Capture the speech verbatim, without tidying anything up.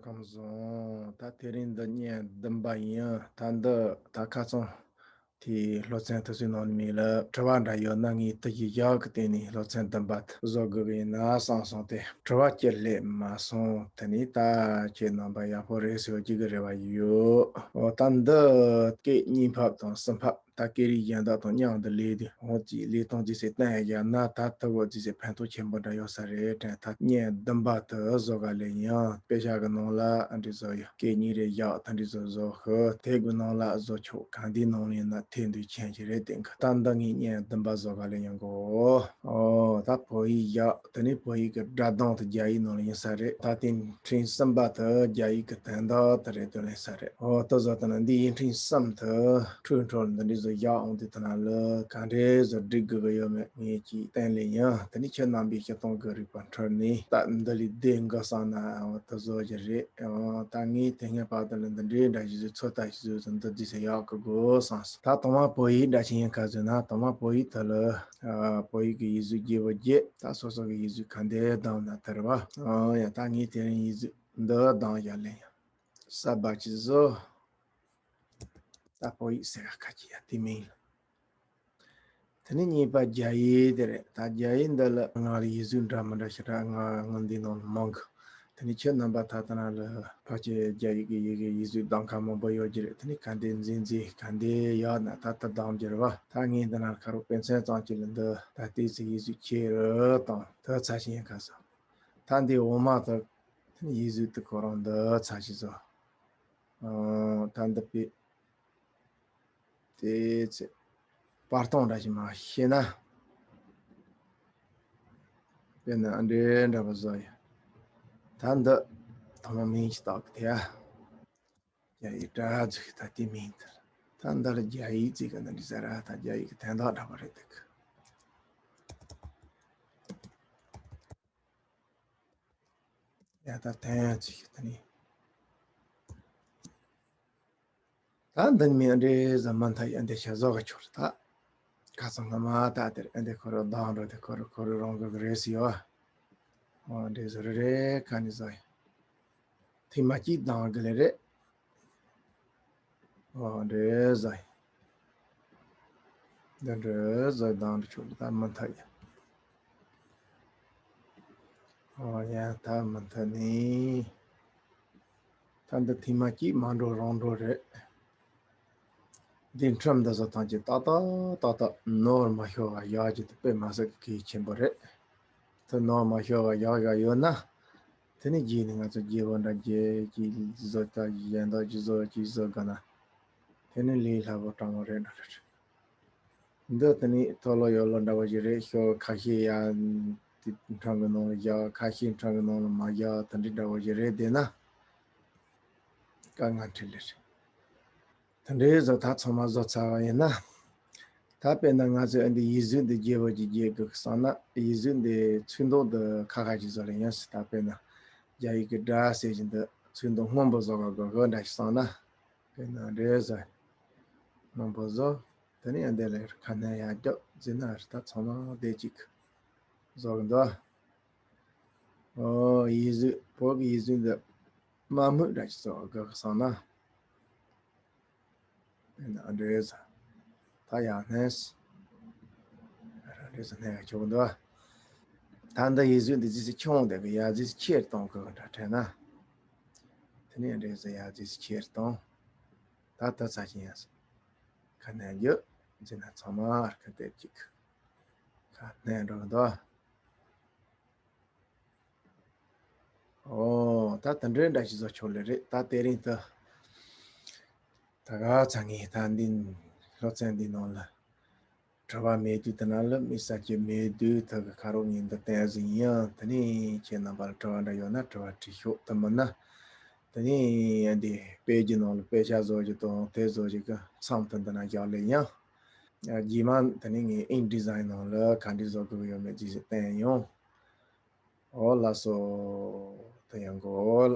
ཁམས་བཟང་། ད་དེ་རིང་འདི་བརྙན་བདུན་པ་ཡིན། ད་འདི་ད་ཁ་སང་དེའི་སློབ་ཚན་དེ་ཚོའི་ནང་ནས་མིན་ལ། དྲི་བ་འདྲ་ཡོད་ན་ངས་དེ་གི་ཞག་གི་སྟེང་ནས་སློབ་ཚན་བདུན་པ་དེ་བཟོ་དགོས་ཀྱི་ཡིན་ན་བསམ་སོང་སྟེ། དྲི་བ་སྐྱེལ་སླེབས་མ་སོང་། དེ་ནས་ད་ཁྱེད་རྣམ་པ་ཡག་པོ་རེད་ཟེར་བ་ཅིག་གི་རེ་བ་ཡོད། འོ། ད་འདི་སྐད་གཉིས་ཕབ་དང་གསུམ་ཕབ། ད་སྐད་རིགས་གཞན་དག་དང་མཉམ་དུ་ལས་དུས་འོ་ཅིག་ལས་སྟངས་ཅིག་སེ་བསྟན་ཡ་ན། ད་ཐུ་བོ་ཅིག་སེ་ཕན་ཐོགས་ཆེན་པོ་འདྲ་ཡོད་ས་རེད་དྲན། ད་བརྙན་བདུན་པ་དེ་བཟོ་ག་ལེ་ཡང་དཔེ་ཆ་གི་ནང་ལ་ཨ་འདྲི་བཟོ་ཡོད། སྐད་གཉིས་རེ་བཞག་ད་འདྲི་བཟོ་བཟོ་ཤི། དེ་གི་ནང་ལ་བཟོ་ཆོག་གང་དེའི་ནང་ལ་ཡིན་ན་ཐེ་འདུས་ཆེན་ཞིག་རེད། དེ་གི་ད་འདི་ངས་བརྙན་བདུན་པ་བཟོ་ག་ལེ་ཡང་གོ། ཨོ། ད་བོད་ཡིག་བཞག་དེ་ནས་བོད་ཡིག་གི་སྒྲ་གདངས་དེ་རྒྱ་ཡིག་ནང་ལ་ཡིན་ས་རེད། ད་དེ་འཕྲིན་གསུམ་པ་དེ་རྒྱ་ཡིག་གི་དོན་དག་དེ་རེད་དོན་ལེན་ས་རེད། འོ། དེ་བཟོ་ལྟ་ན་འདི་ཡིག་འཕྲིན་གསུམ་དེ་འཕྲུལ་འཕྲུལ་འདི་འདྲའི་བཟོ་བཞག་འོང་དུས་དེ་ན་ལ་ག་འདྲའི་བཟོ་སྒྲིག་དགོས་ཀྱི་ཡོད་མེད་ངས་ཅིག་བསྟན་ལེ་ཡིན། དེ་ནས་ཁྱེད་རྣམ་པས་སྤྱིར་བཏང་གི་རིག་པ་འཕྲུལ་ནས་ད་འདི་ལས་བདེ་འགོ་བསམ་ན་འོ་དེ་བཟོ་རྒྱུ་རེད། ཨོ། ད་ངས་དེ་སྔ་བར་དུ་ལ་འདི་འདྲའི་འདྲ་ཞིག་བཟོས་ཚོད་ལྟ་ཞིག་བཟོས་ཚོད་འདི་འདི་ཟེར་ཡག་གི་དགོས་བསམ་སོང་། ད་དང་མ་བོད་ཡིག་འདྲ་ཞིག་ཡིན་ཁ་བཟོས་ན་དང་མ་བོད་ཡིག་དེ་ལ་ཨ་བོད་ཡིག་གི་ཡིག་གཟུགས་བརྗེ་པོ་བརྗེ། ད་སོ་སོ་གི་ཡིག་གཟུགས་ག་འདྲ་གདམ་ན་དེར་བ། ཨང་ཡ། ད་ངས་དེ་རིང་ཡིག་གཟུགས་འདི་གདམ་བཞག་ལེ་ཡ། ས་བ་ཅི་བཟོ། ད་བོད་ཡིག་ཟེར་ག་ཁ་ཅི་ཡ་དེ་མིན། དེ་ནས་གཉིས་པ་རྒྱ་ཡིག་དེ་རེད། ད་རྒྱ་ཡིག་འདི་ལ་ང་ལ་ཡིག་གཟུགས་འདྲ་མི་འདྲ་ཞེ་དྲག་ང་ང་འདི་ནང་ལ་མང་གི། དེ་ནས་ཁྱེད་རྣམ་པ་ད་ལྟ་ན་ལ་ཕལ་ཆེར་རྒྱ་ཡིག་གི་ཡི་གེ་ཡིག་གཟུགས་གདམ་ཁ་མང་པོ་ཡོད་ཀྱི་རེད། དེ་ནས་ག་འདྲའི་མཛེས་མཛེས་ག་འདྲའི་ཡག་ན་ད་ལྟ་གདམ་རྒྱུ་རེད་བ། ད་ངས་འདི་ན་ཁ་རོག་དཔེ་མཚོན་ཙམ་ཅིག་ལ་འདི་ད་ལྟའི་ཚེ་ཡིག་གཟུགས་ཁྱེར་དང་དེ་ཚ་ཞིང་ཡིན་ཁ་ས། ད་འདི་འོ་མ་དེ་ཡིག་གཟུགས་དེ་ཁོ་རང་འདི་ཚ་ཞིག་བཟོ། ཨང་། ད་འདི་པའི་དེ་ཚེ་བར་སྟོང་འདྲ་ཞིག་མ་ཤེས་ན། དཔེར་ན་ཨ་འདྲེ་འདྲ་པོ་བཟོ་ཡ། ད་འདི་ཐོག་མ་མིང་ཞིག་བཏགས་གི་དེ་ཡ། རྒྱ་ཡིག་སྒྲ་ཚིག་ད་དེ་མིང་དེ། ད་འདི་ལ་རྒྱ་ཡིག་ཚིག་གི་འདི་འདྲ་ཟེར་ར། ད་རྒྱ་ཡིག་གི་དོན་དག་འདྲ་པོ་རེད་འདུག་ཡ། ད་དོན་ཚིག་དེ་ནི། ད་འདི་ནི་མི་འདྲེ་ཟ་མ་མཐའ་ཡ་འདི་ཤ་ཟོ་ག་ཆོར་ད། ཁ་སང་ང་མ་ད་དེར་ཨ་འདི་ཁོ་རོ་དང་རོ་དེ་ཁོ་རོ་ཁོ་རོ་རང་གི་རེ་སི་ཡོ། འོ་འདྲེ་ཟོ་རེ་རེ་ཁ་ནི་ཟོ་ཡ། ཐེངས་མ་གཅིག་དང་གི་ལེ་རེད། འོ་འདྲེ་ཟོ་ཡ། འདི་འདྲེ་ཟོ་དང་རོ་ཆོར་ད་མ་མཐའ་ཡ། ཨོ་ཡ། ད་མུ་མཐུད་ནས། ད་འདི་ཐེངས་མ་གཅིག་མ་འགྲོ་རང་འགྲོ་རེད། འདི་ཁྲིམས་འདི་ཚོ་ཐམས་ཅད་ཏག་ཏག་ཏག་ཏག་ནོར་མ་ཤོར་བ་བཞག་རྒྱུ་དེ་དཔེ་མ་སྲིད་ཀྱི་གལ་ཆེན་པོ་རེད། དེ་ནོར་མ་ཤོར་བ་བཞག་བཞག་ཡོད་ན། དེ་ནི་རྗེས་ནས་ང་ཚོ་རྒྱལ་པོ་འདྲ་རྒྱལ་གྱི་བཟོ་ལྟ་གཞན་དག་གི་བཟོ་གྱི་བཟོ་དགོས་ན། དེ་ནི་ལས་སླ་པོ་དྲང་མོ་རེད་འགྲོ་རེད། འདི་དེ་ནི་མཐོ་ལོ་ཡོད་ལོ་འདྲ་བོ་ཞིག་རེད། ཤོ་ཁ་ཤས་ཡང་དེ་འཕྲང་གི་ནང་ལ་བཞག་ཁ་ཤས་འཕྲང་གི་ནང་ལ་མ་བཞག་དེ་འདྲའི་འདྲ་བོ་ཞིག་རེད། དེ་ན་དཀའ་ངལ་འཕྲད་ལེ་རེད། དེ་འདྲའི་བཟོ་ད་ཚང་མ་བཟོ་ཚར་བ་ཡིན་ན། ད་དཔེར་ན་ང་ཚོས་ཨ་འདི་ཡིག་གཟུགས་འདི་རྒྱས་པོ་ཅིག་རྒྱས་དགོས་བསམ་ན། ཡིག་གཟུགས་འདི་ཚིག་མདོག་འདི་ཁ་ཁ་ཅིག་བཟོ་ལེ་ཡིན་ཟེར། ད་དཔེར་ན་རྒྱ་ཡིག་གི་སྒྲ་ཟེར་བཞིན་འདི་ཚིག་མདོག་སྔོན་པོ་བཟོ་ག་དགོས་གི་འདྲ་ཞིག་བསམ་ན། དེ་ན་འདྲེ་ཟ། མང་པོ་བཟོ། དེ་ནས་ཡང་དེ་ལས་ཁ་སྣོན་ཡག་རྒྱོབ་ཟིན་ན་རི་ད་ཚང་མ་བདེ་ཅིག་བཟོ་གི་འདུག་ཨོ་ཡིག་གཟུགས་བོད་ཀྱི་ཡིག་གཟུགས་འདི་མ་མུག་འདྲ་ཞིག་བཟོ་དགོས་གི་བསམ་ན། དེ་ན་འདྲེ་ཟ། ད་ཡག་སྣོན། འདྲེ་ཟ་སྣོན་ཡག་ཆོག་གི་འདུག་ད་འདི་ཡིག་གཟུགས་འདི་ཟིག་ཆུང་དེ་གི་ཡག་ཟིག་ཆེར་གཏོང་དགོས་གི་འདྲ་དྲན་ན། དེ་ནས་འདྲེ་ཟ་ཡག་ཟིག་ཆེར་གཏོང་། ད་ད་ཚ་ཞིང་ཡང་ཟེར། ཁ་སྣོན་རྒྱུ་འཛིན་ན་ཚང་མ་ཨར་ཁ་དེབ་ཅིག་ཁ་སྣོན་འགྲོ་གི་འདུག་ཨོ་ད་དེ་འདྲའི་འདྲ་ཞིག་བཟོ་ཆོག་ལེ་རེད། ད་དེ་རིང་ད་ད་ག་ཚ་ངས་ད་འདི་སློབ་ཚན་འདི་ནང་ལ། དྲི་བ་མེད་དུས་དེ་ན་ལ་མི་ས་ཀྱི་མེད་དུས་ད་གི་ཁ་རོག་ངས་འདི་བསྟན་ཟིན་ཡང་དེ་ནས་ཁྱེད་རྣམ་པ་ལ་དྲི་བ་འདྲ་ཡོད་ན་དྲི་བ་དྲིས་ཤོག་དེ་མིན་ན་དེ་ནས་འདི་དཔེ་རྒྱུ་ནང་ལ་དཔེ་ཆ་བཟོ་རྒྱུ་དང་དེ་བཟོ་རྒྱུ་གི་མཚམས་དེ་འདི་ན་བཞག་ལེ་ཡང་རྗེས་མ་དེ་ནས་ངས་ཨིན་ཌི་ཟའིན་ནང་ལ་ག་འདྲི་བཟོ་དགོས་ཡོད་མེད་ཅིག་བསྟན་ཡོང་། ཨོ་ལགས་སོ། དེ་ཡང་གོ་ལ།